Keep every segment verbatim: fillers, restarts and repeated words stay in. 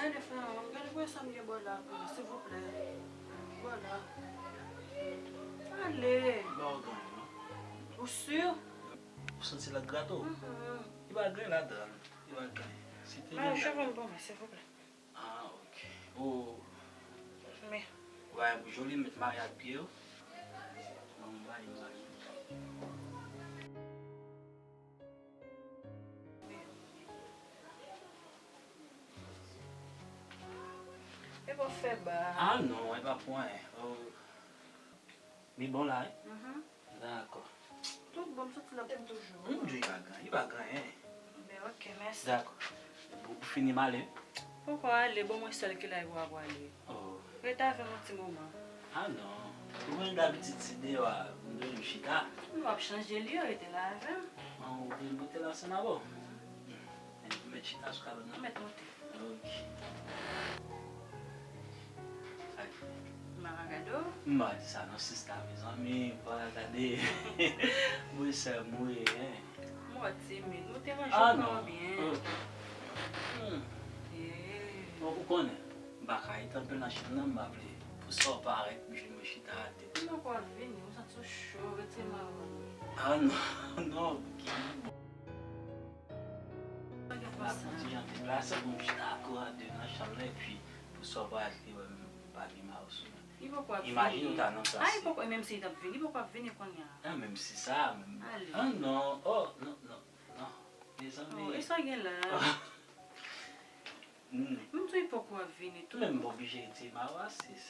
Gade, frè, gade pou sa m gen bò la pou ou, silvouplè. Bò la. Ale. Ba w granyen, non. Ou si? Ou santi l ap grate w? Mhm. Li pa gen ladan l. Li pa gen. Se te... Mare cheve m pou mwen, silvouplè. Ah, ok. Ou... Men. Ou bay pou joli, met mare ak pye w. Ban m bay, bay. E pa fè ba. Ah non, e pa pou anyen. Oh. Li bon la, wi? Mhm. Dakò. Tout bon, m santi l ap bon toujou. M di li pa gen, li pa gen anyen. Ben, ok, mèsi. Dakò. Ou fini, m ale? Poko ale, bon, mwen sèl ki la pou ap ale. Oh. Rete avè m yon ti moman. Ah non. Ou konn dabitid se deyò a, m toujou chita. M p ap chanje li, rete la avè m. An, ou vle moute la ansanm avè w? Mèt chita sou kabann nan. Mèt moute. Ok. Ay. M pa ka gade w. M pa di sa non, sista, mezanmi, m pa ka gade. Mwen sè m ye, hein. Mwen timid. Nou te ranje kò byen. Ah, non. Hmm. Eh. Bon, ou konnen, m pa ka rete anpil nan chanm nan, m pa vle pou sa w parèt, m jwenn mwen chita atè. Mwen kwè w ap vini, ou santi w cho, retire mawon. Ah, non, non, ki bon. Sa gen pa sa. Ti jan deplase pou m chita kote nan chanm nan, epi pou sa w parèt li wè m pa gen mawon sou mwen. Li poko ap vini. Imajine w ta nan plas li. Ah, li poko, menm si li t ap vini, li poko ap vini kounye a. Ah, menm si sa, menm... Ale. Ah, non, oh, non, non, non. Mezanmi. Oh, e sa gen la? Hmm. M di w li poko ap vini tou. Men m pa oblije retire mawon a, sis.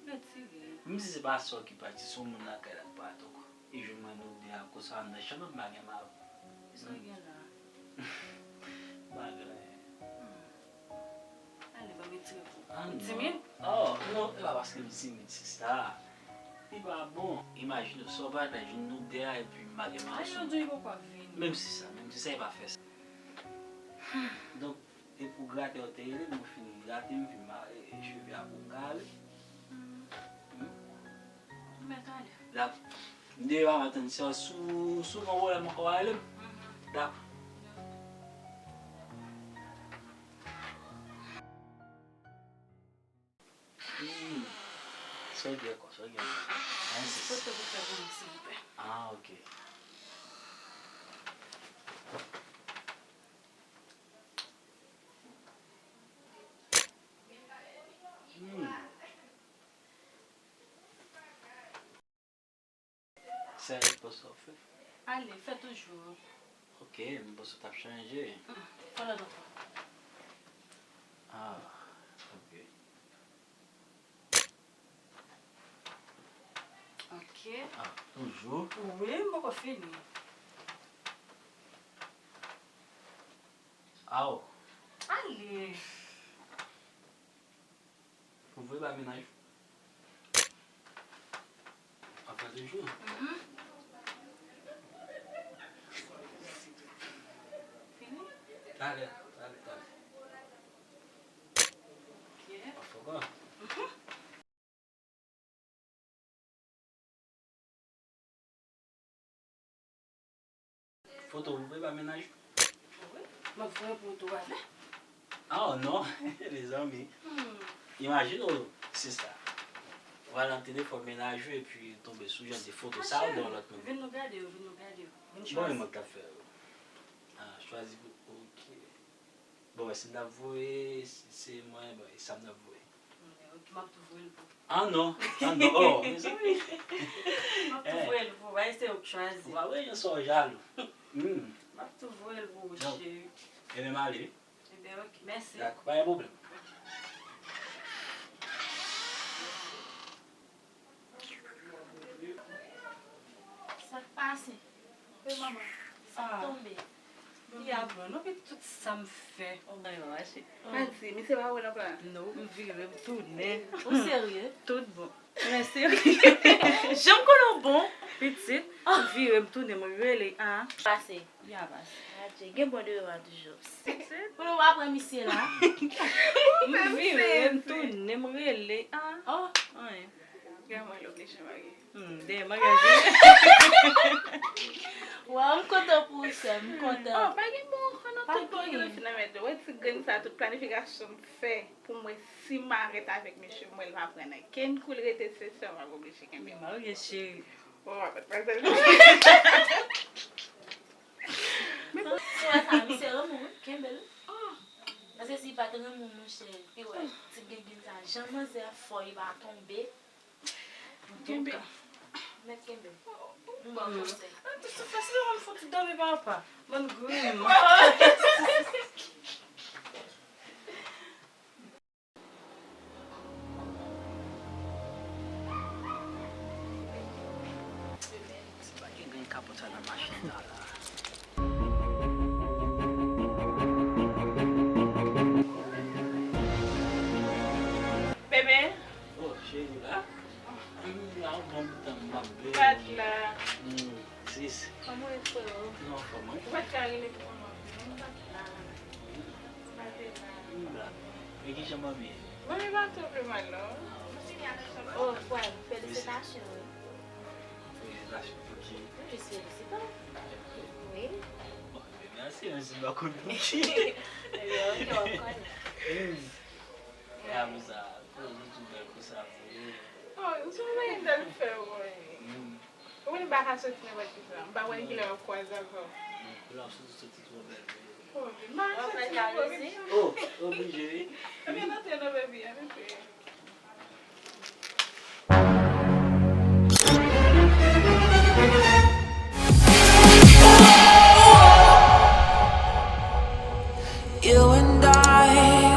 Retire. Menm si se pa sa w ki pati, se yon moun lakay la k pati ankò. E jwenn mwen nou de a konsa anndan chanm nan, m pa gen mawon. Sa gen la? M pa gen anyen. Hmm. Ale, ban m retire pou ou. Ah, non. Ou timid? Oh, non, e pa paske m timid, sista. Li pa bon. Imajine w, sa w pa ta jwenn nou de a, epi m pa gen mawon sou mwen. Ay, yo di w li poko ap vini. Menm si sa, menm si sa, e pa fè sa. Donk, e pou gratè w te rele m, ou fin grate m, fin mare cheve a pou m ka ale. Hmm. Ou mèt ale. Dakò. M deyò a, m ap tann si w, si w gen pwoblèm ankò, w a rele m. Mhm. Dakò. Hmm. Sa w gen ankò, sa w gen ankò? Hein, sis? Foto pou fè pou mwen, silvouplè. Ah, ok. Hmm. Sa e pòz w ap fè? Ale, fè toujou. Ok, m panse w t ap chanje. Mm, fè lòt fwa. Ah, ok. Ok. Ah, toujou? Wi, m poko fini. Aw. Ale. Ou vle ba mennaj ou? Ap fè de jou. Mhm. Fini? Talè, talè, talè. Ok. Ap fè kwa? Mhm. Foto ou vle ba mennaj ou? Wi, m ap voye pou ou tou, w a vle? Oh non, mezanmi. Hmm. Imajine w, sista. W al nan telefòn mennaj ou epi tonbe sou jan de foto sa yo nan lòt moun. Vin nou gade yo, vin nou gade yo. Vin chwazi. Bon, e mwen k ap fè yo. Ah, chwazi pou, ok. Bon, si m t ap voye, si se mwen, bon, e sa m t ap voye. Ok, m ap tou voye l pou ou. Ah non, ah non, oh, mezanmi. M ap tou voye l pou ou, se ou k chwazi. Ou pa wè jan sa w jalou. Hmm. M ap tou voye l pou ou, cheri. Ebyen, m ale wi. Ebyen, ok, mèsi. Dakò, pa gen pwoblèm. Sa k pase? Wi, manman. Sa k tonbe? Li ap pran non, epi tout sa m fè. Oh, mwen mache. Pati, misye pa wè nan plan. Non, m vire, m tounen. Ou serye? Tout bon. Mèsi. Jan m konnen w bon, pitit. M vire, m tounen, m rele a. Pase. Li a pase. Adje, gen bon devan toujou. Pitit. Pou nou pa pran misye la. M vire, m tounen, m rele a. Oh. Anyen. Granmwen l oblije marye. Hmm, dèyè maryaj li. Waw, m kontan pou ou, sè m, m kontan. Oh, pa gen bon, konnen tout bon gen fi nan mèt yo. Wè ti grenn sa, tout planifikasyon m fè pou m wè si m arete avèk misye, m wè l pa pran nan kenn kou l rete, se sè m ap oblije kenbe. Li marye, cheri. Oh, matmwazèl. Sou wè sa, misye renmen w, wi, kenbe l. Paske si li pa t renmen w, monchè, te wè, ti grenn sa, jan manzè fò, li pa tonbe. Kenbe. Antouka, mèt kenbe. M ba w konsèy. An, tout sa fasil, mwen fouti dòmi pa apa. Mwen grim. Se pa gen grenn kapòt sa nan machin sa la. Bebe. Oh, cheri, ou la? M la, ou bon tan m ap beni. Pat la. Hmm, sis. Kòman w ye, freo? Non, anfòm, wi. Ou pa t ka rele pou mwen, non, m pa t la. M pa te la. M la. E kijan manmi ye? Manmi pa twò pi mal, non. Oh, frè m, felisitasyon, wi. Felisitasyon pou ki? M jis felisite w. Wi. Bon, mèsi, men si m pa konn pou ki. Ebyen, ok, w ap konnen. Hmm. E apre sa, koze tou bèl konsa pou ou. Oh, m sou mwen bèl fè w, wi. Hmm. Ou konn m pa ka soti nenpòt ki sa. M pa konn kilè m ap kwaze avè w. Hmm. Lè w ap soti, soti twò bèl, wi. Oh, m pa ka soti nenpòt ki sa. Oh, oblije, wi. Ebyen, antre non, baby, antre. You and I